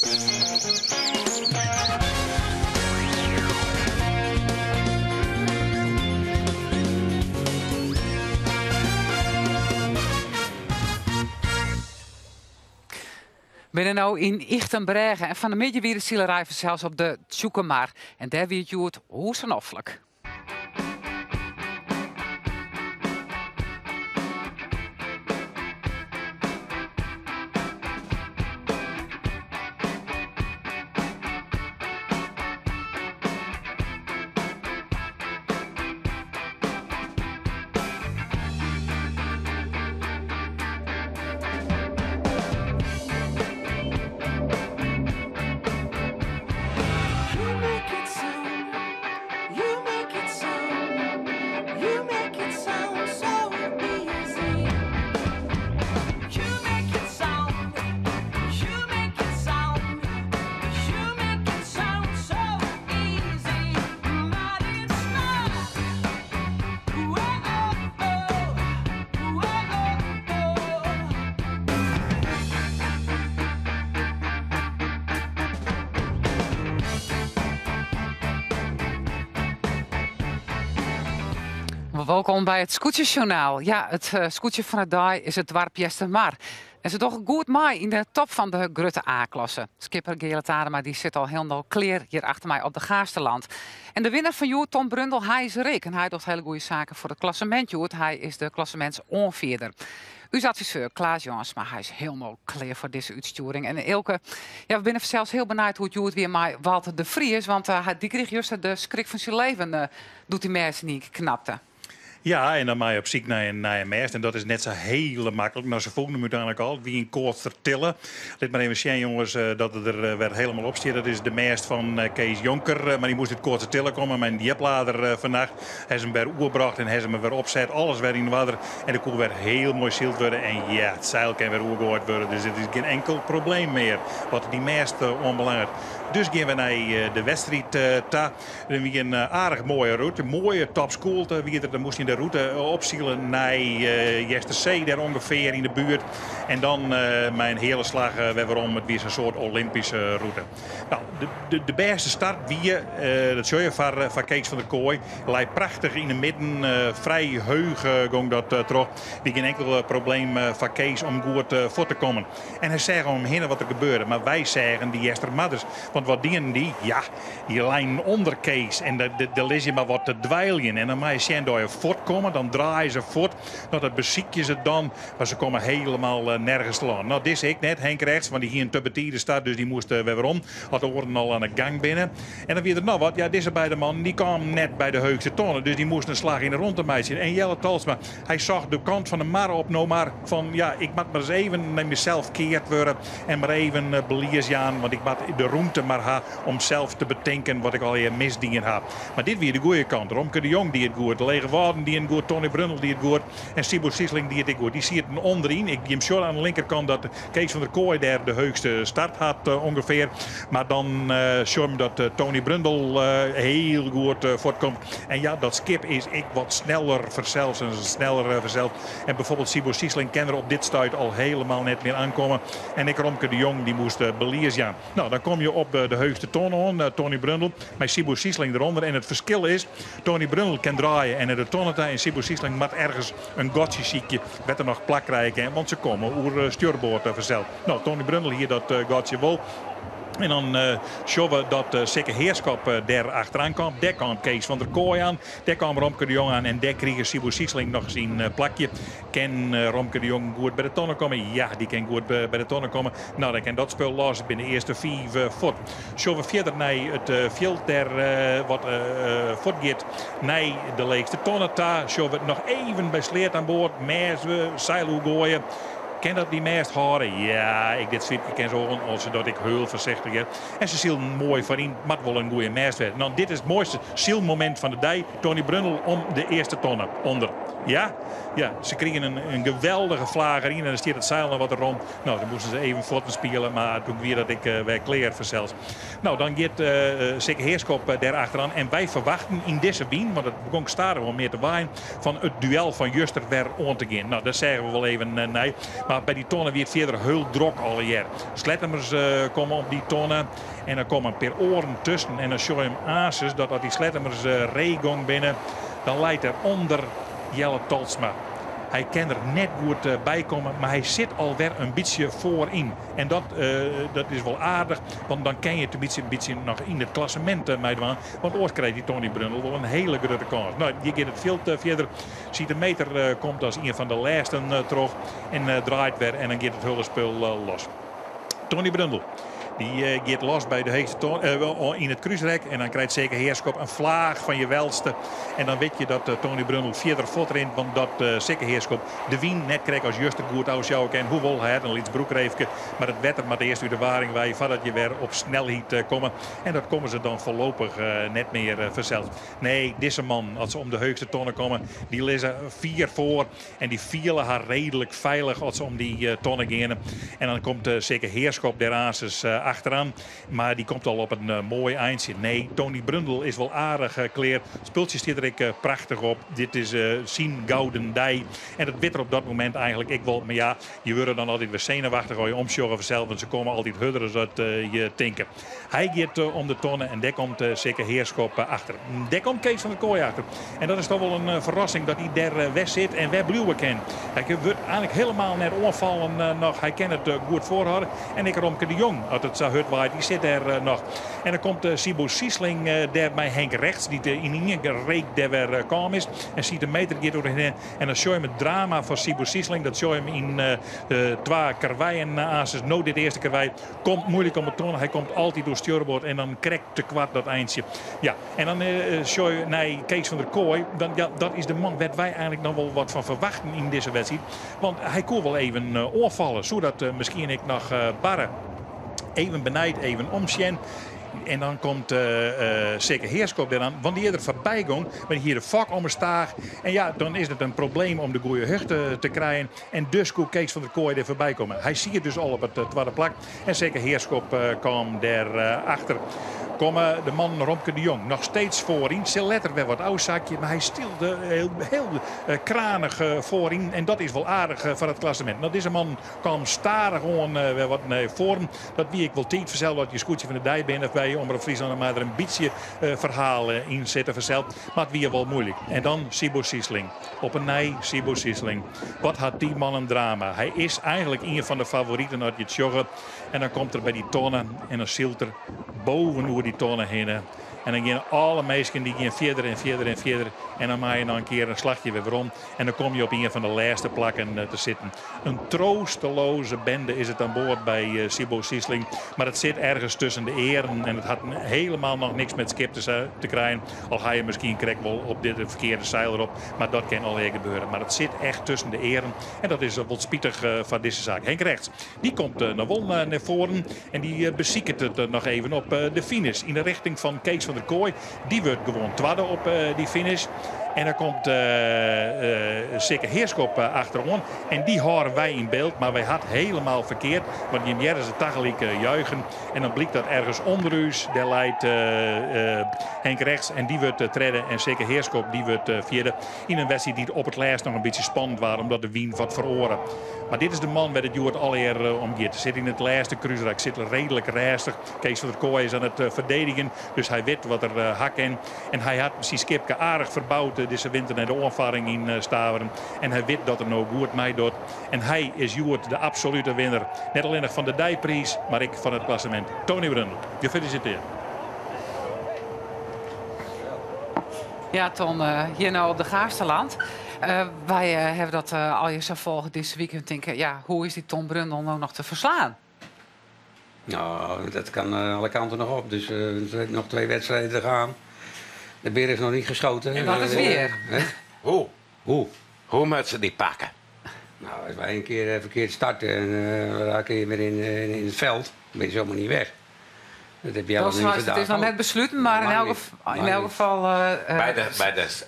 Binne no yn Ychtenbrêge en fan 'e middei wie de silerij fansels op de Tsjûkemar. En dêr wie it hjoed oer sa noflik. Wolkom by it Skûtsjesjoernaal. Ja, it eh, skûtsje fan de dei is it doarp Eastermar. En se dogge goed mei yn de top fan de grutte A-klasse. Skipper Geale Tadema die sit al hielendal klear hjir achter my op de Gaasterland. En de winner fan hjoed, Tom Brundel, hy is der ek. En hy docht hiele goede saken foar it klassemint hjoed. Hy is de klassementsoanfierder. Us adviseur Klaas Jansma, hy is hielendal klear foar dizze útstjoering. En Eelke, ja, we binne fansels hiel benijd hoe't it hjoed wie mei Walter de Vries, want uh, dy krige juster de skrik fan syn leven uh, doe't dy mêst yn ien kear knapte. Ja, en dan mei je op syk nei in nije mêst. En dat is net sa hiele maklik. No, se fûnen him úteinlik al. It wie yn Koatstertille. Lit mar even sjen, jonges, eh, dat it der eh, wer hielendal op stiet. Dat is de mêst fan eh, Kees Jonker. Mar dy moast út Koatstertille komme mei in djiplader fannacht. Ha se him wer oerbrocht en ha se him wer opset. Alles wer yn oarder. En der koe wer hiel moai syld wurde. En ja, it seil kin wer oergoaid wurde. Dus it is gjin inkel probleem mear wat dy mêst oanbelanget. Dus gean we nei de wedstriid ta. Der wie in aardich moaie rûte, moaie topskûlte wie der. Dan moast je de rûte opsile nei Eastersee, dêr ûngefear yn de buert. En dan mei in heale slach wer werom. It wie sa'n soart Olympyske rûte. No, de, de, bêste start wie, dat sjoch je foar Kees van der Kooi. Lei prachtich yn de midden, frij heech gong dat troch. Wie gjin inkel probleem foar Kees om goed fuort te kommen. En hy seach om him hinne wat der gebeurde. Mar wy seagen dy Eastermarders. Want wat dienen dy? Ja, dy leinen ûnder Kees. En dêr lizze je mar wat te dweiljen. En dan mei je sjen dat je fuortkomme. Dan draaie se fuort. No, dat besykje se dan. Mar se komme hielendal eh, nergens telâne. No, dizze ek net, Henk Regts. Want dy hie in te betide start, dus dy moast eh, wer werom. As de oaren al oan de gang binne. En dan wie der noch wat. Ja, dizze beide mannen dy kamen net by de heechste tonne. Dus dy moasten in slach yn de rûnte meitsje. En Jelle Talsma, Hy socht de kant fan de mar op no mar fan ja, ik moat mar ris even nei mysels keard wurde en mar even belies jaan, want ik moat de rûmte mar ha om sels te betinken wat ik allegear misdien ha. Mar dit wie de goede kant. Romke de Jong die it goed, de Lege Wâlden dienen goed, Tony Brundel die it goed en Siebo Siesling die it ek goed. Dy sieten ûnderyn. Ik jim sjogge oan de linkerkant dat Kees van der Kooi dêr de heechste start hat ûngefear. Mar dan sjogge we dat Tony Brundel hiel goed fuortkomt. En ja, dat skip is ek wat sneller fansels en sneller fansels. En bijvoorbeeld Siebo Siesling kin der op dit stuit al hielendal net mear oankomme. En ek Romke de Jong die moast belies jaan. No, dan komme je op de heechste tonne oan, Tony Brundel, mei Siebo Siesling derûnder. En it ferskil is, Tony Brundel kin draaie en nei de tonne ta. En Siebo Siesling moat ergens in gatsje sykje wêr't er noch plak krije kin. Want se komme oer stjurboard fansels. No, Tony Brundel hie dat gatsje wol. En dan uh, sjogge we dat uh, Sikke Heerschop uh, dêr achteroan kaam. Dêr kaam Kees van der Kooi oan. Dêr kaam Romke de Jong oan. En dêr krige Siebo Siesling noch syn plakje. Kin Romke de Jong goed by de tonne komme? Ja, dy kin goed by de tonne komme. No, dan kin dat spul los. Binne de earste fiif fuort. Sjogge we fierder nei it fjild dêr wat fuortgiet nei de leechste tonne ta. Sjogge we noch even by Sleat oan board. Mêst seil oergoaie. Kin dat dy mêst hâlde? Ja, ek dit swiepke kin se oan, al se docht ek hiel foarsichtich hear. En se silen moai foaryn, moat wol in goede mêst wêze. No, dit is it moaiste sylmomint fan de dei. Tony Brundel om de earste tonne ûnder. Ja, ja, se krigen in, in geweldige flaach deryn en dan stiet it seil noch wat rûn. No, dan moasten se even fuotten spiele, mar doe wie dat ek wer klear fansels. No, dan giet uh, Sikke Heerschop dêr achteroan. En wy ferwachten yn dizze wyn, want it begûn stadichoan mear te waaien, fan it duel fan juster wer oan te gean. No, dêr seagen we wol even nei. Mar by dy tonne wie it fierder hiel drok allegear. Sleattemers komme op dy tonne en dan komme in pear oaren tusken. En dan sjoch je him aansens dat as dy Sleattemers ree gong binne, dan leit der ûnder Jelle Tolsma. Hy kin der net goed by komme, mar hy sit alwer in bytsje foaryn. En dat, dat is wol aardich, want dan kin je it in bytsje, in bytsje noch yn it klassemint meidwaan. Want oars krijt dy Tony Brundel wol in hiele grutte kâns. No, hjir giet it fjild fierder. Siete Meeter komt as ien fan de lêsten troch en draait wer en dan giet it hiele spul los. Tony Brundel dy giet los by de heechste toan, yn it krúsrek en dan krijt Seke Heerschop in flaach fan je welste. En dan wit je dat Tony Brundel fierder fuortrint, want dat Seke Heerschop de wyn net krekt as juster goed ôfsjouwe kin. Hoewol, hy hat in lyts broekreefke, mar it wetter moat earst út de waring wei foardat je wer op snelheid komme. En dat komme se dan foarlopich net mear fansels. Nee, dizze mannen, as se om de heechste tonne komme, dy lizze fier foar en dy fiele har reedlik feilich as se om dy tonne geane. En dan komt Sikke Heerschop dêr aansens achteran, mar dy komt al op in moai eintsje. Nee, Tony Brundel is wol aardich klear. It spultsje stiet der ek prachtich op. Dit is syn gouden dei. En dat wit er op dat momint eigenlik ek wol. Mar ja, je wurde dan altyd wer senuwachtich as je omsjogge fansels, want se komme altyd hurder as dat je tinke. Hy giet om de tonne en dêr komt Sikke Heerschop achter. Dêr komt Kees van der Kooi achter. En dat is toch wol in ferrassing dat hy dêr wer sit en wer bliuwe kin. Hy wurdt eigenlik hielendal net oanfallen noch. Hy kin it goed foarhâlde. En ek Romke de Jong, as it sa hurd waait, dy sit dêr noch. En dan komt Siebo Siesling dêr mei Henk Regts, dy't yn ien reek dêr wer kaam is. En Siete Meeter giet oerhinne. En dan sjoch je it drama fan Siebo Siesling. Dat sjoch je yn twa karweien aansens. No dit earste karwei Komt moeilik om 'e tonne. Hy komt altyd oer stjoerboard en dan krekt te koart dat eintsje. Ja, en dan sjoch je nei Kees van der Kooi. Dan, ja, dat is de man wêr't wy eigenlik noch wol wat fan ferwachten yn dizze wedstriid. Want hy koe wol even oanfalle. Soe dat miskien ek noch barre? Even benijd, even omsjen. En dan komt Sikke Heerschop dêr oan, want dy is der foarby gong. Mar dy hie de fok om 'e staach. En ja, dan is it in probleem om de goede hichte te krijen. En dus koe Kees van der Kooi der foarby komme. Hy siet dus al op it twadde plak. En Sikke Heerschop kaam dêr achter. Komme de mannen Romke de Jong noch steeds foaryn. Sil letter wer wat ôfsakje, mar hy sylde heel, heel kranich foaryn. En dat is wol aardich foar it klassemint. No, dizze man kaam stadichoan wer wat nei foaren. Dat wie ek wol tiid fansels dat je skûtsje fan de dei binne by Omrop Fryslân. Dan mei der in bytsje ferhaal yn sitte fansels. Mar it wie wol moeilik. En dan Siebo Siesling. Op 'e nij Siebo Siesling. Wat hat dy man in drama. Hy is eigenlik ien fan de favoriten as je it sjogge. En dan komt er by dy tonne en dan sylt er boven oer dy tonne hinne. En dan geane alle minsken dy gean fierder en fierder en fierder. En dan mei je noch in kear in slachje wer werom. En dan kom je op ien fan de lêste plakken te sitten. In troosteloze bende is it oan board by Siebo Siesling. Mar it sit ergens tusken de earen en it hat helemaal noch niks mei it skip te krijen. Al ha je miskien krekt wol op dit ferkearde seil derop, mar dat kin allegear gebeure. Mar it sit echt tusken de earen en dat is wol spitich foar dizze saak. Henk Regts, dy komt noch wol nei foaren en dy besiket it noch even op de finish yn de richting fan Kees van der Kooi. Dy wurdt gewoan twadde op dy finish. En dan komt Sikke Heerschop achteroan. En dy hâlde wy yn byld, mar wy hat helemaal ferkeard. Want jim hearre se tagelyk juichen. En dan blykt dat ergens ûnder ús, dêr leit Henk Regts en dy wurdt tredde. En Sikke Heerschop dy wurdt fjirde. Yn in wedstriid dy't op it lêst noch in bytsje spannend waard, omdat de wyn wat feroare. Mar dit is de man wêr't it hjoed allegear om giet. Sit yn it lêste krúsrak, sit reedlik rêstich. Kees van der Kooi is oan it ferdedigjen, dus hy wit wat er ha kin. En hy hat syn skipke aardich ferboud dizze winter nei de oanfarring yn Staveren. En hy wit dat er no goed meidocht. En hy is hjoed de absolute winner. Net allinnich fan de deipriis, mar ek fan it klassemint. Tony Brundel, gefelisiteerd. Ja, Ton, hjir no op de Gaasterland. Wy hawwe dat allegear sa folge dizze wike en tinke, ja, hoe is dy Ton Brundel no noch te ferslaan? Nou, dat kan alle kanten nog op. Dus nog twee wedstrijden te gaan. De beer is nog niet geschoten. En wat is weer? Hoe? Hoe? Hoe moat se dy pakke? Nou, as wy in kear ferkeard starte en we raken wer yn it feld, dan bin je samar net weg. Dat heb je al Het is noch net besluten, mar yn elk, yn elk gefal.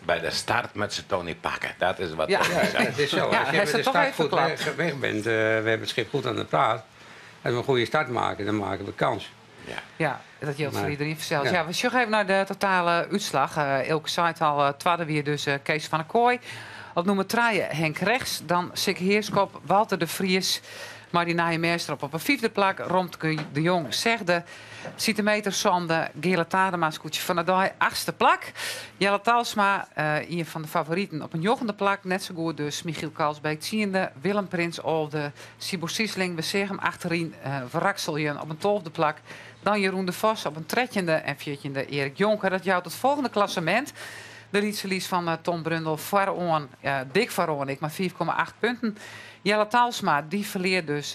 By de start moat se Tony pakke. Dat is wat. Ja, ja, dat is zo. Als je bij de start goed weg, weg bent, we hebben het schip goed aan de praat. Als we een goede start maken, dan maken we kans. Ja, ja dat jildt foar iderien fansels. Ja. Ja, we sjogge even nei de totale útslach. Eelke sei it al, twadde wie dus Kees van der Kooi. Op nûmer trije Henk Regts, dan Sikke Heerschop, Walter de Vries mei dy nije mêst derop op in fyfde plak, Romke de Jong sechde, Siete Meter sânde, Geale Tadema skûtsje fan de dei achtste plak, Jelle Talsma, ien fan de favoriten, op in njoggende plak, net sa goed dus, Michiel Kalsbeek tsiende, Willem Prins alfde, Siebo Siesling, we seagen him achteryn wrakseljen op in tolfde plak, dan Jeroen de Vos op in trettjinde en fjirtjinde Erik Jonker. Dat jout it folgjende klassemint. De Lytse Lys fan Tom Brundel foaroan, dik foaroan ek, mei 5,8 punten. Jelle Talsma, dy ferlear dus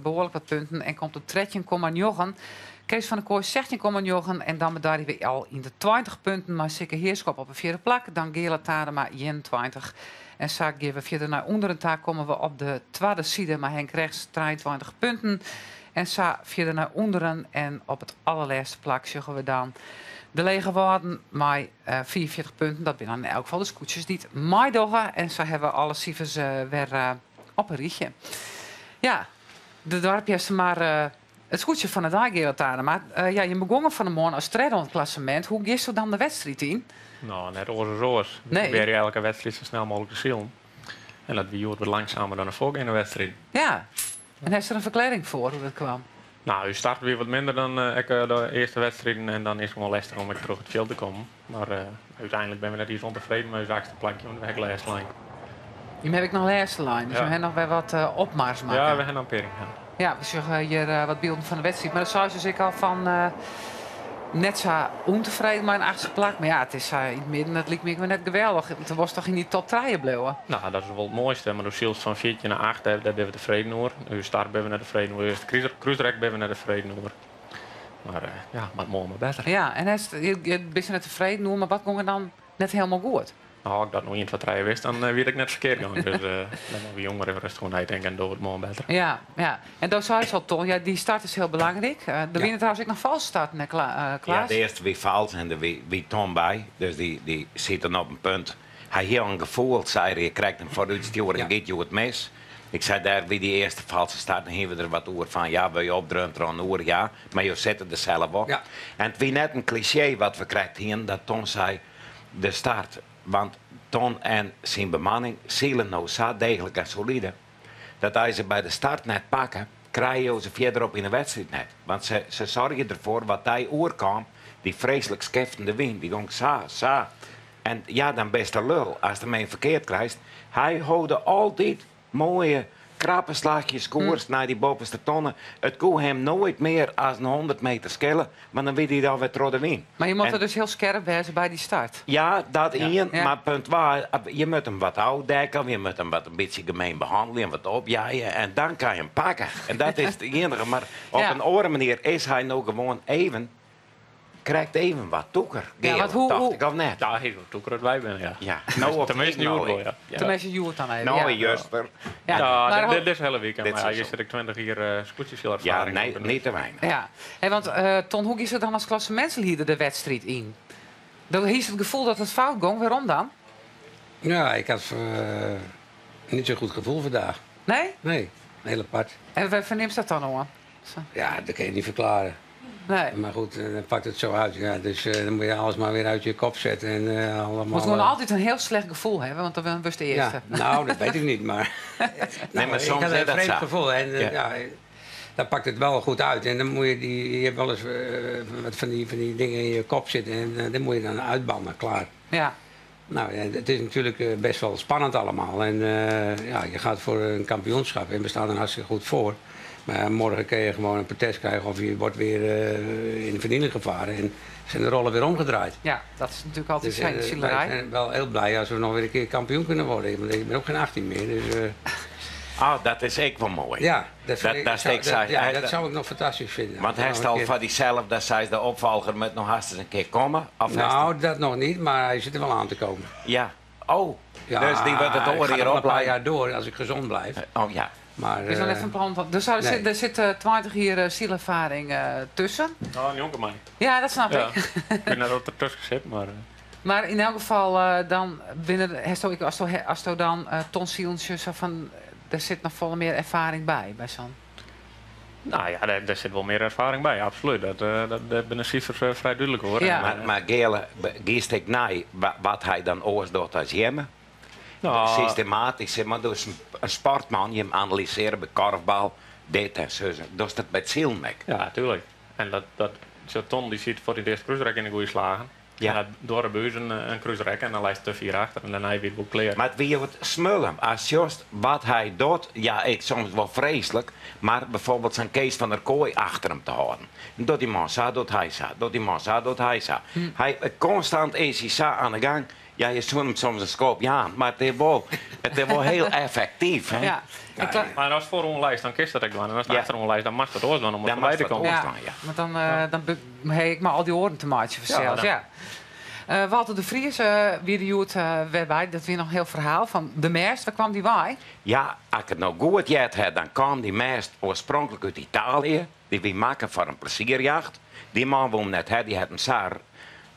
behoarlik wat punten en komt op 13,9. Kees van der Kooi 16,9 en dan bedarje we al yn de 20 punten mei Sikke Heerschop op in fjirde plak. Dan Geale Tadema 21. En sa gean we fierder nei ûnderen ta, komme we op de twadde side mei Henk Regts 23 punten. En sa fierder nei ûnderen en op it allerlêste plak sjogge we dan de Lege Wâlden mei 45 punten. Dat binne dan yn elk gefal de skûtsjes dy't meidogge. En sa hawwe we alle sifers wer op in rychje. Ja, de doarp Eastermar, it skûtsje fan de dei, Gerard Tadema. Ja, je begongen fan 'e moarn as tredde oan it klassemint. Hoe giesto dan de wedstriid yn? No, net oars as oars. We probearje elke wedstriid sa snel mooglik te silen. En dat wie hjoed wat langsumer dan de foargeande wedstriid. Ja, en hast der in ferklearring foar hoe dat kwam? No, ús start wie wat minder dan ek de earste wedstriden en dan is it gewoan lestich om ek troch it fjild te kommen. Mar úteinlik binne we net iens ûntefreden mei ús achtste plakje, want we ha ek lêste lein. Jim hawwe ek noch lêste lein, dus we ha noch wer wat opmars makke. Ja, we ha noch in pear ynhelle. Ja, we sjogge hjir wat bylden fan de wedstriid. Mar dat seist dus ek al fan net sa ûntefreden mei in achtste plak. Mar ja, it is sa yn it midden, dat liket my ek wer net geweldich. Want do wolst toch yn dy top trije bliuwe? No, dat is wol it moaiste. Mar do sylst fan 14 nei 8, dêr binne we tefreden oer. Us start binne we net tefreden oer, ús krúsrek binne we net tefreden oer. Mar ja, moat moarn mar better. Ja, en hast, bist der net tefreden oer, mar wat gong der dan net hielendal goed? No, as ik dat no ien, twa, trije wist, dan wie it ek net ferkeard gong. Dus dan moatte we jonger even rêstich oer neitinke en dogge we it moarn better. Ja, ja. En do seist al, Ton, ja, dy start is hiel belangryk. Der wiene trouwens ek noch falske starten, hè, Klaas? Ja, de earste wie falsk en der wie Ton by. Dus dy siet dan op in punt. Hy hie al in gefoel, sei er, je krijt in foarútstjoering, giet hjoed mis. Ik sei dêr by dy earste falske start, dan hiene we der wat oer fan, ja, wurde je opdreaun troch in oar, ja, mar jo sitte der sels op. En it wie net in klisjee wat we krekt hiene, dat Ton sei, de start, want Ton en syn bemanning sile no sa deeglik en solide, dat as se by de start net pakke, krije jo se fierderop yn de wedstriid net. Want se soargje derfoar, wat dy oerkaam, dy freeslik skiftende wyn, dy gong sa, sa. En ja, dan bist de lul ast him even ferkeard krijst. Hy holde altyd moaie, krappe slachjes koers nei dy boppeste tonne. It koe him noait mear as in 100 meter skille, mar dan wie hy alwer troch de wyn. Mar je moatte dus hiel skerp wêze by dy start. Ja, dat ien, mar punt twa, je moatte him wat ôfdekke of je moatte him wat in bytsje gemeen behannelje en wat opjeie en dan kan je him pakke. En dat is it iennige, mar op in oare manier is hy no gewoan even Krekt even wat tûker, Geale, tocht ik, of net? Ja, hy is wol tûker as wy binne, ja. Ja, no op Teminsten hjoed wol, ja. Teminsten hjoed dan even, ja. No, juster. Ja, dizze hiele wike, mar ja, juster ek 20 jier skûtsjesylerfaring. Ja, nee, niet te weinich. Ja, hey, want Ton, hoe giest dan as klassemintslieder de wedstriid yn? Do hiest it gefoel dat it fout gong, wêrom dan? Ja, ik had niet zo'n goed gevoel vandaag. Nee? Nee, heel apart. En wêr fernimst dat dan oan? Ja, dat kan je niet verklaren. Nee. Maar goed, dan pakt het zo uit. Ja, dus dan moet je alles maar weer uit je kop zetten. En, allemaal, Moet gewoon altijd een heel slecht gevoel hebben, want dan wurdst de earste. Ja, nou, dat weet ik niet, maar... Nee, maar ik soms had is een dat vreemd zo. gevoel en ja, dan pakt het wel goed uit. En dan moet je die, je hebt wel eens wat van die dingen in je kop zitten en dan moet je dan uitbannen, klaar. Nou, ja, het is natuurlijk best wel spannend allemaal. En ja, je gaat voor een kampioenschap en we staan er hartstikke goed voor. Maar morgen kun je gewoon een protest krijgen of je wordt weer in de vernieling gevaren. En zijn de rollen weer omgedraaid. Ja, dat is natuurlijk altijd Dus, zijn wij zielerij. zijn wel heel blij als we nog weer een keer kampioen kunnen worden. Want ik ben ook geen 18 meer. Dus Ah, dat is ook wel mooi. Ja, dat vind ik, Dat zou, steekt dat, zij- ja, hij- dat zou ik nog fantastisch vinden. Want hij Nog een stelt keer. van diezelfde, dat zei de opvolger moet nog haast eens een keer komen. Of hij Nou, dat nog niet, maar hij zit er wel aan te komen. Ja. Oh, Ja, dus die wordt het ik oor ga hier nog een paar opleiden. jaar door als ik gezond blijf. Oh ja. Maar, Is nog net van plan van, dus nee. er zit 20 jaar zielervaring tussen. Nou, een jonker mij. Ja, dat snap Ja. ik. Ik weet net wat er tussen zit, maar. Maar in elk geval, dan binnen de, hast du, als du, als du dan Ton Sielentje zo van, er zit nog volle meer ervaring bij, bij zo'n. Nou ja, daar zit wel meer ervaring bij, absoluut. Dat binnen cijfers vrij duidelijk hoor. Ja. En, Maar Geale, giest ik na wat hij dan oors doet als Jemme. No. Systematysk, mar dus in sportman, je analysearje by korfbal dit en sus. Dochst dat by it silen ek? Ja, tuerlik. En dat, dat, zo Ton die ziet voor het eerste krúsrek in de goede slagen. Ja. En dat doare by ús in krúsrek en dan leist te fier achter en dêrnei wie it wol klear. Mar it wie wat smullen. Ast sjochst wat hy docht, ja, ik soms wol freeslik, mar bijvoorbeeld sa'n Kees van der Kooi achter him te hâlden. En docht dy man sa, docht hy sa, docht dy man sa, docht hy sa. Hy, konstant is hy sa oan de gang. Ja, je soene him soms in skop jaan, mar it is wol, it is wol hiel effektyf. Hè? Ja. Mar ast foaroan leist, dan kinst dat ek dwaan. En ast achteroan leist, dan moatst dat oars dwaan om der Dan foarby moatst te dat kommen. oars Ja, dwaan, ja. want dan, dan ha ik mei al dy oaren te meitsjen fansels. Ja, Ja. Walter de Vries wie der hjoed wer by. Dat wie noch in hiel ferhaal fan de mêst. Wêr kwam dy wei? Ja, as ik it no goed heard ha, dan kaam dy mêst oarspronklik út Italië. Dy wie makke foar in plezierjacht. Dy man woe him net ha, dy hat him sa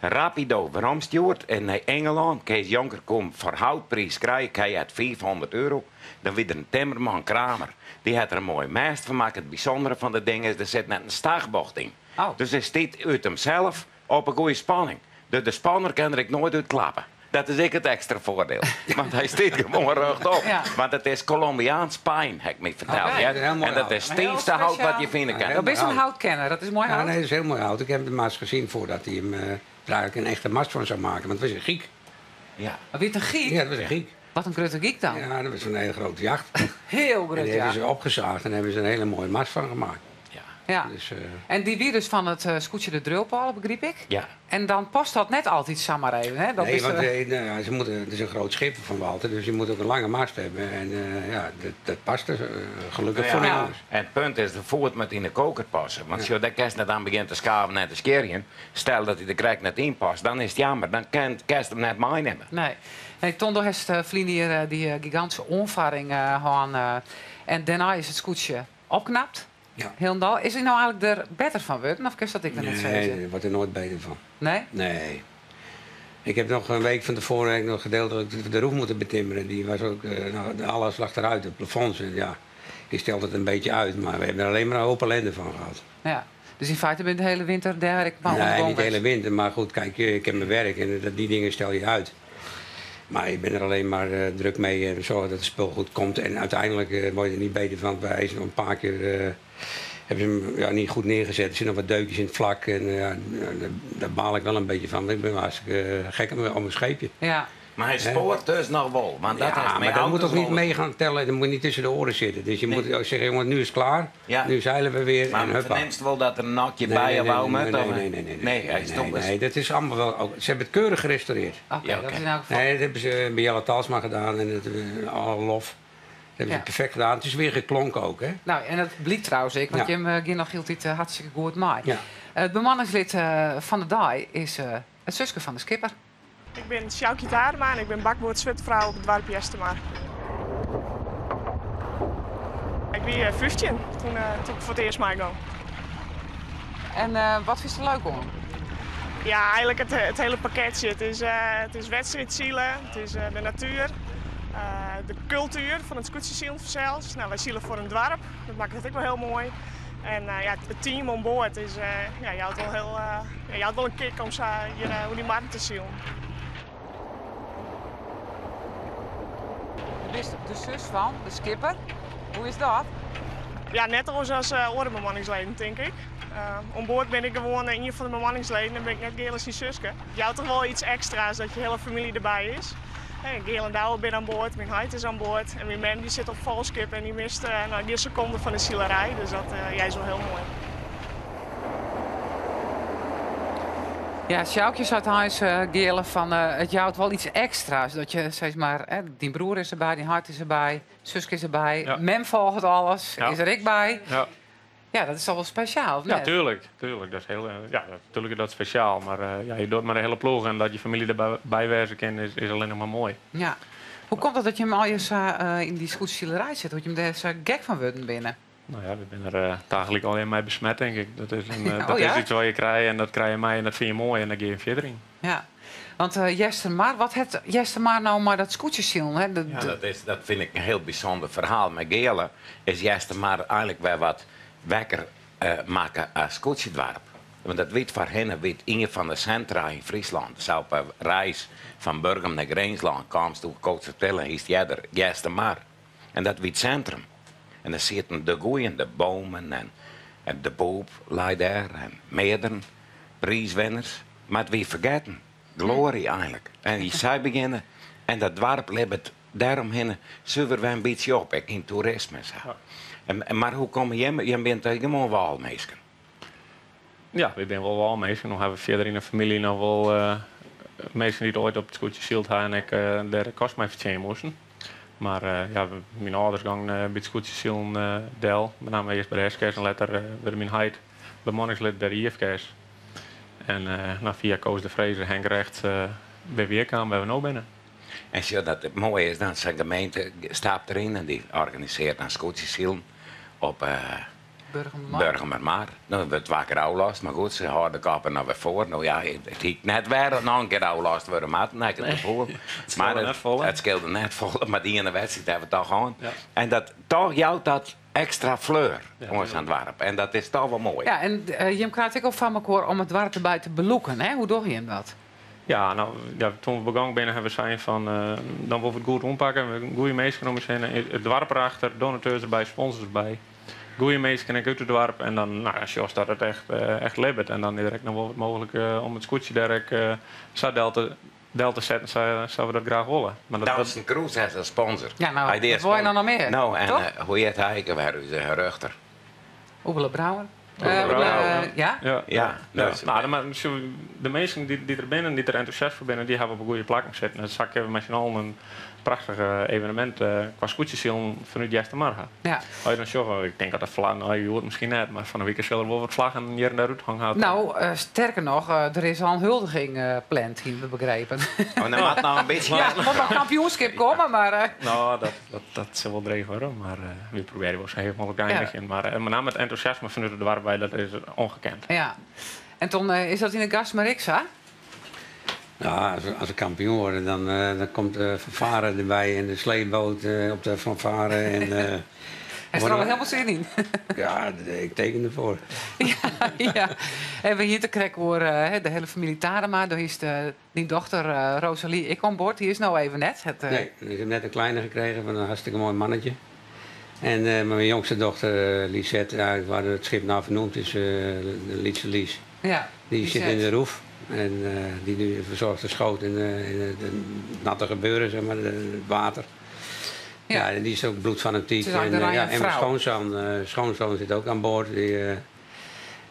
rapido weromstjoerd en nei Ingelân. Kees Jonker koe him foar houtpriis krije, hy hat 500 euro. Dan wie der in timmerman, Kramer, dy hat der in moaie mêst fan makke. It bysûndere fan dat ding is, der sit net in stachbocht yn. Oh. Dus hy stiet út himsels op 'e goede spanning. De spanner kin der ek noait út klappe. Dat is ek it ekstra foardiel. Want hy stiet gewoan rjochtop. Ja. Want it is Colombiaans pijn, ha ik my ferteld. Oké. Ja. Heel moai En dat hout. is Heel stiifste hout wat spesjaal. je fine Ja, kin. heel Dat is in hout. houtkenner, dat is moai Ja, hout. nee, dat is heel mooi hout. Ik heb de mast gezien voordat hij hem er eigenlijk een echte mast van zou maken. Want het was een giek. Ja. Maar wie het een giek? Ja, dat was een giek. Wat een grutte giek dan. Ja, dat was een hele grote jacht. Heel En grut, die ja. hebben ze opgezaagd en hebben ze een hele mooie mast van gemaakt. Ja. Ja. Dus, En die wie dus van het skûtsje de Drupal, begriep ik. Ja. En dan past dat net altijd zomaar even. Hè? Dat nee, is, want nou ja, ze moeten, het is een groot schip van Walter, dus je moet ook een lange mast hebben. En ja, dat past dus, gelukkig voor de Ja. jongens. En het punt is, de voet moet in de koker passen. Want als dat kerst net aan begint te schaven en te scheren, stel dat hij de krek net in past, dan is het jammer. Dan kan kerst hem net meenemen. Nee. Nee, Tondo heeft verleden hier die gigantische omvaring gehad, en daarna is het skûtsje opknapt. Ja. Helemaal. Is hij nou eigenlijk er beter van worden? Of kun je dat ik dan net Nee, zeggen? daar wordt er nooit beter van. Nee? Nee. Ik heb nog een week van tevoren heb ik nog gedeeltelijk de roef moeten betimmeren. Die was ook, nou, alles lag eruit, de plafonds. En ja, ik stelde het een beetje uit, maar we hebben er alleen maar een hoop ellende van gehad. Ja. Dus in feite ben je de hele winter daar ik maar Nee, niet de hele winter, maar goed, kijk, ik heb mijn werk en die dingen stel je uit. Maar ik ben er alleen maar druk mee en zorgen dat het spul goed komt. En uiteindelijk word je er niet beter van. Wij zijn nog een paar keer hebben ze hem, ja, niet goed neergezet. Er zitten nog wat deukjes in het vlak. En ja, daar baal ik wel een beetje van. Want ik ben wel hartstikke gek om een scheepje. Ja. Maar hij spoort dus nog wel. Want dat Ja, heeft maar mijn dat moet ouders ook niet wel- mee gaan tellen. Dat moet niet tussen de oren zitten. Dus je moet ook zeggen, jongen, nu is het klaar. Ja. Nu zeilen we weer. Maar en huppa. verneemst wel dat er een nakje Nee, bij nee, je nee, wou nee, met? nee, of- nee, nee, nee, Nee, hij is nee, toch nee, dat is allemaal wel ook, ze hebben het keurig gerestaureerd. Oké, Ja, dat oké. is in elk geval. Nee, dat hebben ze bij Jelle Talsma gedaan en het, alle lof. Dat hebben Ja. ze perfect gedaan. Het is weer geklonken ook, hè? Nou, en dat blijkt trouwens ik, want Ja. Jim ging nog hield het hartstikke goed mee. Ja. Het bemanningslid van de DAI is het zuske van de skipper. Ik ben Sjoukje Tarema en ik ben bakboordschutvrouw op het dorp Eastermar. Ik was 15 toen ik voor het eerst mee ging. En wat vind je er leuk om? Ja, eigenlijk het hele pakketje. Het is wedstrijdzielen, het is de natuur, de cultuur van het skûtsjesilen zelfs. Nou, wij zielen voor een dorp, dat maakt het ook wel heel mooi. En ja, het team on board is, ja, je houdt wel heel, ja, je houdt wel een kick om zo hier hoe die markt te zielen. Je bent de zus van de skipper. Hoe is dat? Ja, net als als orenbemanningsleden, denk ik. On boord ben ik gewoon een van de bemanningsleden en ben ik net Geerle zijn zuske. Je houdt toch wel iets extra's dat je hele familie erbij is. Hey, Geerle en Douwe zijn aan boord, mijn heit is aan boord en mijn mem die zit op valskip en die mist die seconde van de zielerij. Dus dat ja, is wel heel mooi. Ja, Sjoukje zat huis Geerle van het jouwt wel iets extra's. Dat je, zeg maar, hè, die broer is erbij, die hart is erbij, Suske is erbij, Ja. mem volgt alles, Ja. is er ik bij. Ja. Ja, dat is al wel speciaal, of Ja, net? tuurlijk. Tuurlijk, dat is heel, ja, dat, tuurlijk is dat speciaal. Maar ja, je doet maar de hele ploeg en dat je familie erbij bij wezen kan, is alleen nog maar mooi. Ja. Hoe komt het dat je hem al eens in die skûtsjezilerij zit? Dat je hem daar zo gek van wordt binnen? Nou ja, we zijn er dagelijks al in mij besmet, denk ik. Dat Oh, is ja? iets wat je krijgt en dat krijg je mij en dat vind je mooi en dan ga je verder in. Ja. Want Eastermar, wat het Eastermar nou maar dat skûtsjesilen? Hè? Ja, dat vind ik een heel bijzonder verhaal. Met Geerle is Eastermar eigenlijk wel wat wekker maken als skûtsjedorp. Want dat wie foarhinne wie ien fan de sintra yn Fryslân. Sa op 'e reis fan Burgum nei Grinslân kaamst oer Koatstertille en hiest earder Eastermar. En dat wie it sintrum. En der sieten de goeien, de Bomen en de Boep lei dêr en mearderen priiswinners. Mar it wie fergetten. Glory einlik. En sy begjinne en dat doarp libbet dêromhinne suver wer in bytsje op, ek yn toerisme en sa. En, mar hoe komme jimme, jimme binne toch gewoan wâlminsken? Ja, wy binne wol wâlminsken. No hawwe we fierder yn de famylje noch wol minsken dy't oait op it skûtsje syld ha en ek dêr de kost mei fertsjinje moasten. Mar ja, myn âlders gongen by it skûtsjesilen del. Benammen earst by de SKS en letter wurde myn heit bemanningslid by de IFKS. En no, fia Koos de Vreeze, Henk Regts, binne we hjir kaam wêr't we no binne. En sjoch, dat it moaie is dan, sa'n gemeente stapt deryn en dy organisearret dan skûtsjesilen op Burgumermar. No wurdt twa kear ôflast, mar goed, se hâlde de koppen noch wer foar. No ja, it hie net wer noch in kear ôflast wurde moatten, ha ik it gefoel. Mar it skeelde net folle, mar dy iene wedstriid hawwe we toch hân. En dat toch jout dat ekstra fleur oan sa'n doarp en dat is toch wol moai. Ja, en jim krije it ek al foar mekoar om it doarp derby te belûken, hè? Hoe dogge jim dat? Ja, no, ja, toen we begûn binne, hawwe we sein fan dan wolle we it goed oanpakke. Goede minsken om ús hinne, it doarp erachter, donateurs derby, sponsors derby. Goede minsken ek út it doarp en dan, no ja, sjochst dat it echt, echt libbet. En dan is der ek noch wol wat mooglik om it skûtsje dêr ek sa del te, del te setten sa, sa we dat graach wolle. Maar dat, Doutzen Kroes is in sponsor. Ja, nou, wat wol je dan noch mear? No, en hoe hjit hy ek wer, ús rjochter? Oebele Brouwer. Ja? Ja. Nou, mar de minsken dy't der binne, dy't der entûsjast foar binne, dy hawwe op 'e goede plakken sitten. En sa kinne we mei syn allen in prachtich evenemint kwa skûtsjesilen fanút Eastermar ha. As je dan sjogge, ik tink dat de flaggen, no hjoed miskien net, mar fan 'e wike sil der wol wat flaggen hjir en dêr úthong hawwe. No, sterker noch, der is al in huldiging pland, hiene we begrepen. Oh, dan moat noch in bytsje. Ja, der moat noch kampioenskip komme, mar. No, dat sil wol dreech wurde, mar wy probearje wol sa heech mooglik te einigjen. Mar met name it entûsjasme fanút it doarp wei, dat is ongekend. Ja. En Ton, is dat yn de Gastmar ek sa? Ja, as we kampioen wurde, dan, dan komt de fanfare derby en de sleepboot op de fanfare. En, Hast der al hielendal sin yn? Ja, ik teken derfoar. Ja. En we hiene it krekt oer de hiele famylje Tadema. Doe hiest dyn dochter Rosalie ek oan board. Dy is no even net. Het, Nee, ik heb net in kleine gekregen van een hartstikke moai mannetje. En myn jongste dochter Lisette, ja, waar it skip nei ferneamd is, de lytse Lies. Ja, Dy sit yn de roef en dy fersoarget de skoot en it natte gebeuren, zeg maar, it water. Ja, en dy is ook bloedfanatiek. Het is En, eigenlijk de ja, en myn frou. schoonzoon, schoonzoon zit ook aan boord. Dy,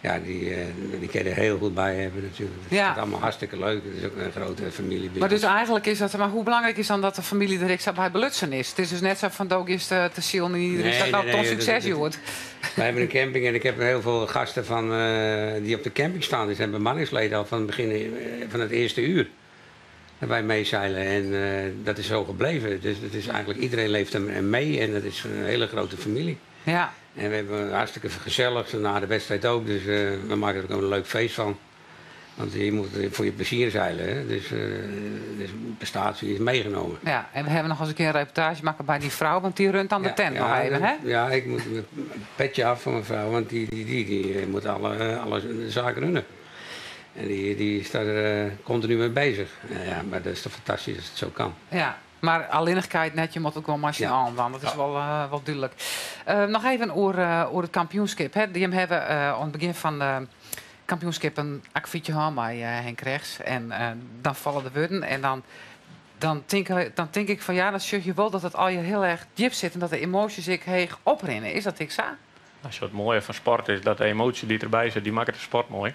ja, dy kin der hiel goed by hawwe natuerlik. Het is allemaal hartstikke leuk. Het is ook in grote famylje. Mar dus eigentlik is dat, mar hoe belangryk is dan dat de famylje der ek sa by belutsen is? It is dus net sa fan do giest te silen en iedereen Nee, dat nee, no nee. ton sukses hjoed. Wy hawwe in camping en ik ha hiel folle gasten fan, dy't op de camping stean. Dy binne bemanningsleden al fan it begjin fan it earste uur. Dat wy meeseile en dat is zo gebleven. Dus het is eigenlijk, iedereen leeft er mee en dat is een hele grote familie. Ja. En we hebben hartstikke gezellig, na de wedstrijd ook. Dus we maken er ook een leuk feest van. Want je moet voor je plezier zeilen. Hè? Dus prestatie is meegenomen. Ja, en we hawwe noch ris in kear in reportaazje makke by dy frou, want dy runt dan de tent noch even, hè? Ja, ik moat in petsje af fan myn frou, want dy moat alle saken runnen. En dy is dêr kontinu mei beuzich. Ja, mar dat is toch fantastysk as it sa kin. Ja, mar allinnich net, je moatte it gewoan mei syn allen dwaan. Dat is wol dúdlik. Noch even oer it kampioenskip. Hè. Jim hawwe oan it begjin fan de kampioenskip in akkefietje hân mei Henk Regts. En dan falle de wurden en dan tink ik fan ja, dan sjoch je wol dat it allegear hiel erch djip sit en dat de emoasjes ek heech oprinnen. Is dat ek sa? Nou, it moaie fan sport is dat de emoasje dy't derby sit, dy makket de sport moai.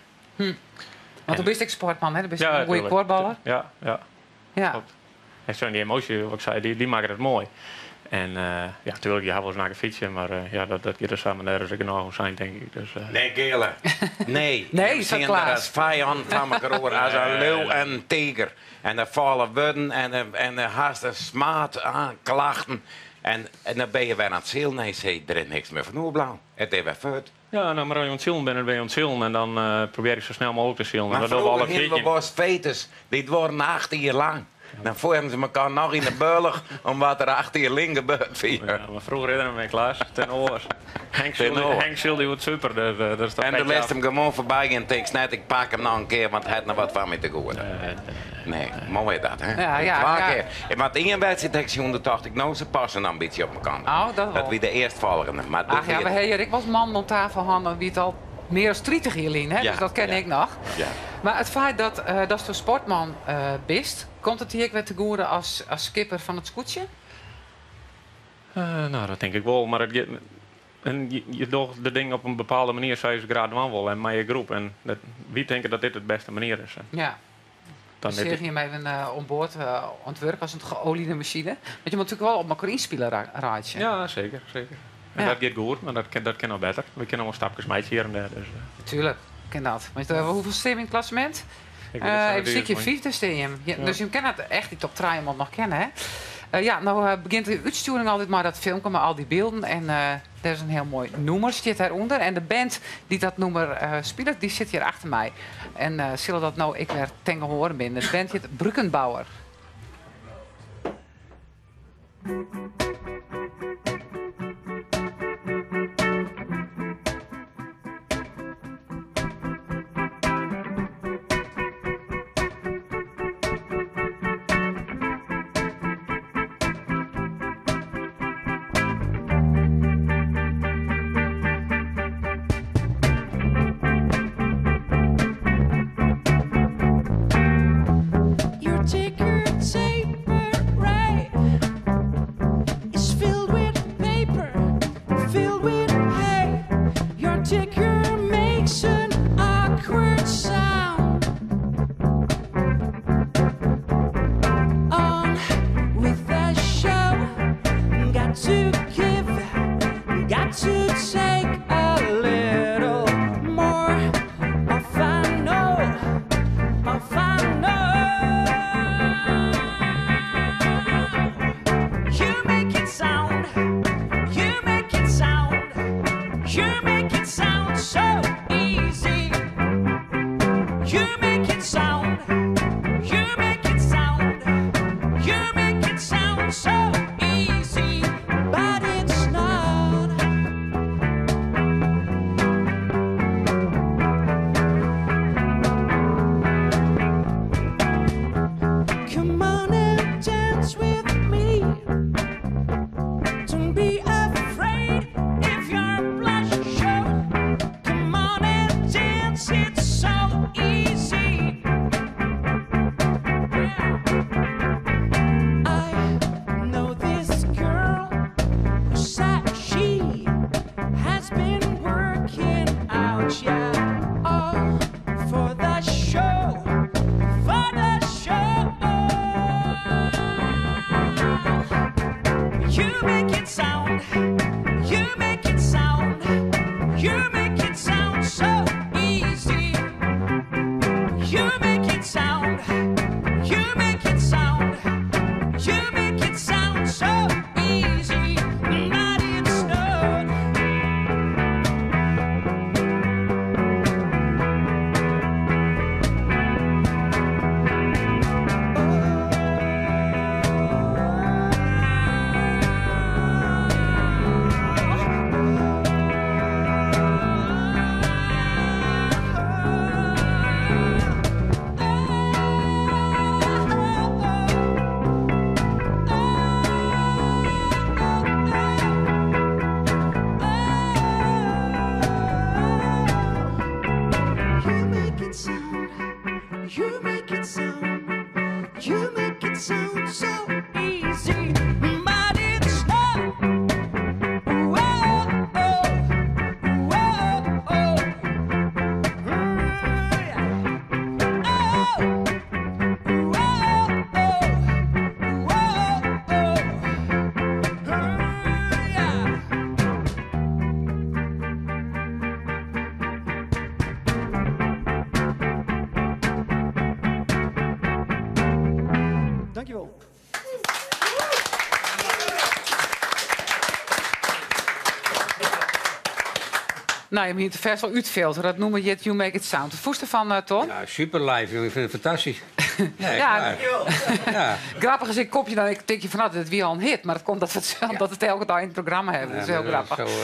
Want do bist ek sportman, hè? Do bist in goede kuorballer. Ja. Klopt. En sa dy emoasje, wat ik sei, dy makket it moai. En ja, natuerlik, je hawwe wolris in akkefietsje, mar ja, dat giet der sa, mar dêr is ek genôch oer sein, tink ik. Dus, Nee, Geale. Nee. Nee, We sa stean der Klaas. as fijannen foar mekoar oer, as in liuw en in tiger. En der falle wurden en der hast in smaad oan klachten. En dan binne je wer oan it silen en je sizze, der is niks mear fan oerbleaun. It is wer fuort. Ja, no, mar as je oan it silen binne, dan binne je oan it silen en dan probearje ik sa snel mooglik te silen. Mar Dat dogge we alle froeger hiene we 14. wolris fetes, dy't duorren 8 jier lang. Dan foaren se mekoar noch yn 'e bealch om wat der acht jier lyn gebeurd wie. Ja, mar froeger is der net mear, Klaas. Ten oars. Henk sylde hjoed super, dus dat is toch En do litst him gewoan foarby gean en tinkst net, ik pak him noch in kear, want hy hat noch wat foar my te goed. Nee, moai dat, hè? Ja, ja, Twa ja. kear. Want ien wedstriid ha ik sjoen, doe tocht ik, no se passe noch in bytsje op mekoar. Oh, dat wol. Dat wie de earstfolgjende. Mar doe Ach ja, wie we it- ha hjir ek wolris mannen oan tafel hân, dan wie it al mear as 30 jier lyn, hè? Ja, Dus dat ken ja. ik noch. Ja. Mar it feit datsto sportman bist, komt it dy ek wer te goede as skipper fan it skûtsje? No, dat tink ik wol. Mar it giet, en je dogge de dingen op in bepaalde manier sa je se graach dwaan wolle en mei je groep. En dat, wy tinke dat dit de bêste manier is. Ja. Dan Dan seach je him even oan board oan it wurk as in geoliede masine. Want je moatte natuerlik wol op mekoar ynspile reitsje. Ja, seker, seker. En Ja. dat giet goed, mar dat kin noch better. We kinne noch wol stapkes meitsje hjir en dêr. Dus. Tuurlijk kin dat. Want hoefolle stean je yn it klassemint? Ik wit it sa Even net sykje, maar- fyfde stean je. Ja, Ja. dus je kinne it echt dy top trije man noch kenne, hè? Ja, no begjint de útstjoering altyd mei dat filmke mei al dy bylden. En dêr is in hiel moai nûmer, stiet dêrûnder. En de band dy't dat nûmer spilet, dy sit hjir achter my. En sille dat no ek wer ten gehoare binne. De band hjit Brückenbauer. Your ticker tape parade is filled with paper, filled with hay. Your ticker makes an awkward sound. On with the show, got to give, got to take a little more. Off I know, off I know. You make it sound, you make it sound, you make it sound so easy. You make it sound, you make it sound, you make it sound so easy, but it's not. Come on and dance with me. Don't be afraid if your blush show. Come on and dance, it's so easy. Yeah. I know this girl who said she has been working out, yeah, all for the show, for the show. You make it sound, you make it sound, you make it sound so easy. You make it sound, you make it sound, you make it sound so easy, but it's not. You make it sound, you make it sound, you make it sound so easy, but it's not. Whoa, oh, whoa, oh. Oh, whoa, oh, whoa, oh. Yeah. Dankjewel. Nou, je moet het vers wel uitfilteren. Dat noemen je het You Make It Sound. De voeste van Ton? Ja, super live, jongen. Ik vind het fantastisch. Ja, echt Ja. waar. Ja. Grappig is, ik kopje dan, ik tik je van, nou, dat wie al een hit. Maar dat komt dat we het, zelf- dat het elke dag in het programma hebben. Dat is heel Ja, maar grappig. Zo,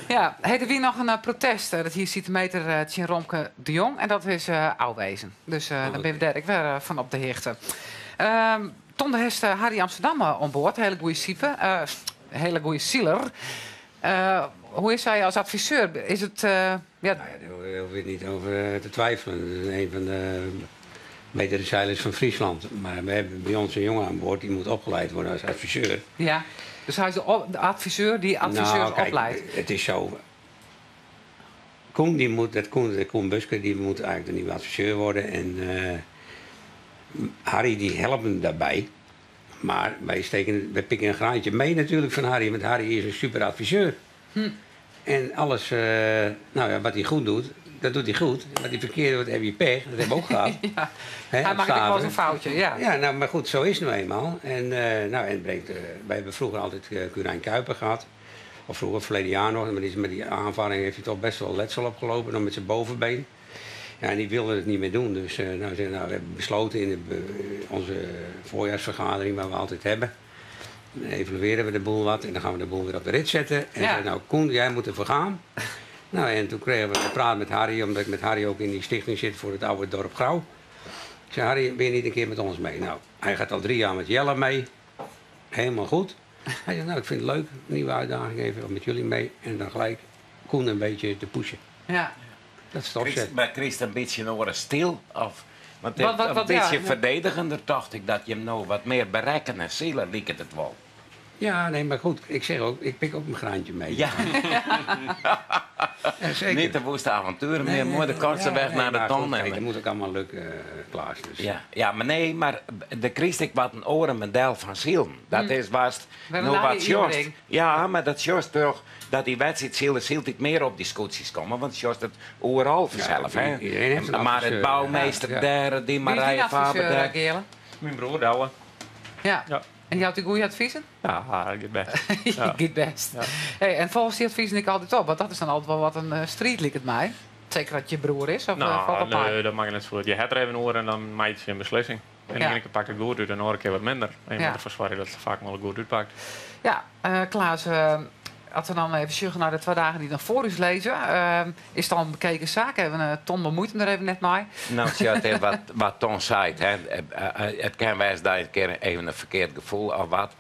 Ja, heet wie nog een protest? Dat hier ziet de meter Tjin Romke de Jong. En dat is Ouwezen. Dus dan ben je daar ik weer van op de hichte. Ton de Hest, Harry Amsterdam aan boord. Hele goede siepe. Hele goede zieler. Hoe is hij als adviseur? Is het, ja, Nou ja, daar hoef ik niet over te twijfelen. Dat is een van de betere zeilers van Friesland. Maar we hebben bij ons een jongen aan boord die moet opgeleid worden als adviseur. Ja. Dus hij is de adviseur die adviseurs Nou, kijk, opleidt. Het is zo. Koen, die moet, dat Koen, de Koen Busker, die moet eigenlijk de nieuwe adviseur worden. En Harry die helpt hem daarbij. Maar wij pikken een graantje mee natuurlijk van Harry. Want Harry is een super adviseur. En alles nou ja, wat hij goed doet, dat doet hij goed. Wat hij verkeerd doet, heb je pech. Dat hebben we ook gehad. Ja. Hè, Hij op maakt ook wel eens een Staveren. foutje, ja. Ja, nou, maar goed, zo is het nou eenmaal. En, nou, en brengt, wij hebben vroeger altijd Curijn Kuiper gehad. Of vroeger, verleden jaar nog. Maar die is met die aanvaring heeft hij toch best wel letsel opgelopen. Dan met zijn bovenbeen. Ja, en die wilde het niet meer doen. Dus nou, zei, nou, we hebben besloten in onze voorjaarsvergadering, waar we altijd hebben. Dan evalueren we de boel wat en dan gaan we de boel weer op de rit zetten. En zei, nou Koen, jij moet ervoor gaan. Nou, en toen kregen we gepraat met Harry, omdat ik met Harry ook in die stichting zit voor het oude dorp Grou. Ik zei, Harry, ben je niet een keer met ons mee? Nou, hij gaat al 3 jaar met Jelle mee. Helemaal goed. Hij zei, nou, ik vind het leuk, nieuwe uitdaging even om met jullie mee. En dan gelijk Koen een beetje te pushen. Dat is het opzet. Maar Chris, een beetje een oren stil? Of, want een beetje verdedigender dacht ik dat je hem nou wat meer bereiken en zielen liep het wel. Ja, nee, maar goed, ik zeg ook, ik pik ook mijn graantje mee. Ja. Ja, zeker. Niet de woeste avonturen Nee, meer, nee, mooi de nee, kortste ja, weg nee, naar de maar ton. goed, en kijk, dat moet ook allemaal lukken, Klaas. Dus. Ja, ja, maar nee, maar de Christ ik wat een oren medel van ziel. Dat is was We hebben nou daar wat die Joost. inbreng. Ja, maar dat Joost toch dat die wedstrijd zielen zielt niet meer op die scootjes komen, want Joost het overal vanzelf, Ja, hè. iedereen heeft een Maar het adviseur. bouwmeester daar, die Wie is die Marije Faber adviseur, daar. Geerle? Mijn broer, Douwe. Ja. Ja. En die houdt die goede adviezen? Ja, ik het best. Ja. Ik het best. Ja. Hey, en volgens die adviezen ik altijd op, want dat is dan altijd wel wat een street, liep het mij. Zeker dat je broer is, of, valt Nou, dat mee? nee, dat maakt net zo uit. Je hebt er even oor en dan maak je een beslissing. En de ene keer pakt het goed uit en de andere keer wat minder. En je moet ervoor zorgen dat het vaak wel goed uitpakt. Ja, Klaas, als we dan even sjuggen naar de 2 dagen die dan voor u lezen, is het al een bekeken zaak? Hebben we Ton bemoeit hem er even net mee? Nou, tja, het is wat Ton zei, hè. Het kan wijs dat je een keer even een verkeerd gevoel of wat.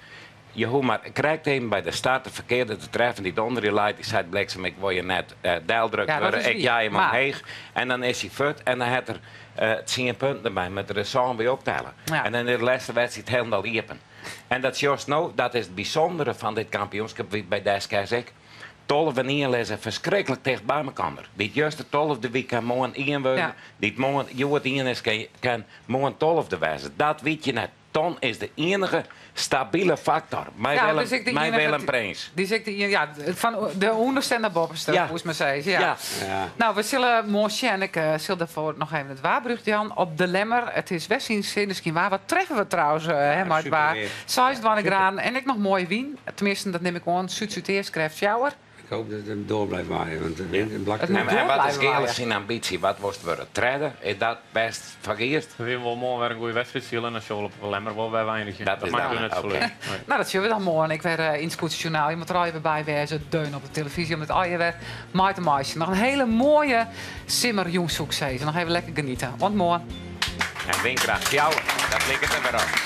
Je hoeft maar, krijgt even bij de start de verkeerde te treffen die onder je leidt. Die zei, bliksem, ik wil je net deeldruk Ja, dat worden. is Ik wie. jij hem Maar omheen. En dan is hij fut en dan heeft er 10 punten bij met de ressort weer optellen. En dan in de laatste wedstrijd helemaal iepen. En dat Jos nou, dat is het bijzondere van dit kampioenschap wie bij Deska ik. 12 en 1 lezen verschrikkelijk dicht bij elkaar. Die juiste 12 de week kan morgen 1 worden. Die morgen, je wordt 1 is, kan morgen 12 de wijzen. Dat weet je net. Ton is de enige stabiele factor. Mijn Ja, Willem, dus ik de mijn enige Willem die- Prins. Die zit de, ja, van de onderste en de bovenste, hoe is maar zeggen. Ja. Nou, we zullen morgen en ik zal daarvoor nog even het Waarbrug, Jan, op de Lemmer. Het is West in misschien waar. Wat treffen we trouwens, hè, maar het waar. super weer. Zij is het graan en ik nog mooi wien. Tenminste, dat neem ik aan. Zuid-Zuid-Eerst krijgt sjouwer. Ik hoop dat het door blijft waaien, want de wind blakt Het moet En door wat is blijven Geerle waaien. zijn ambitie? Wat wordt het worden? Treden? Is dat best verkeerd? We willen wel morgen weer een goede wedstrijd zien en dan zullen we op de Lemmer wel bij eindigen. Dat Dat is maakt dan, u net zo oké. leuk. Nee. Nou, dat zullen we dan morgen. Ik werd in het Scootjesjournaal. Je moet er al even bij wezen. Deun op de televisie om het al je weer mooi te maken. Nog een hele mooie simmerjongzoekseason. Nog even lekker genieten. Want morgen. En windkracht jou, dat ligt er weer op.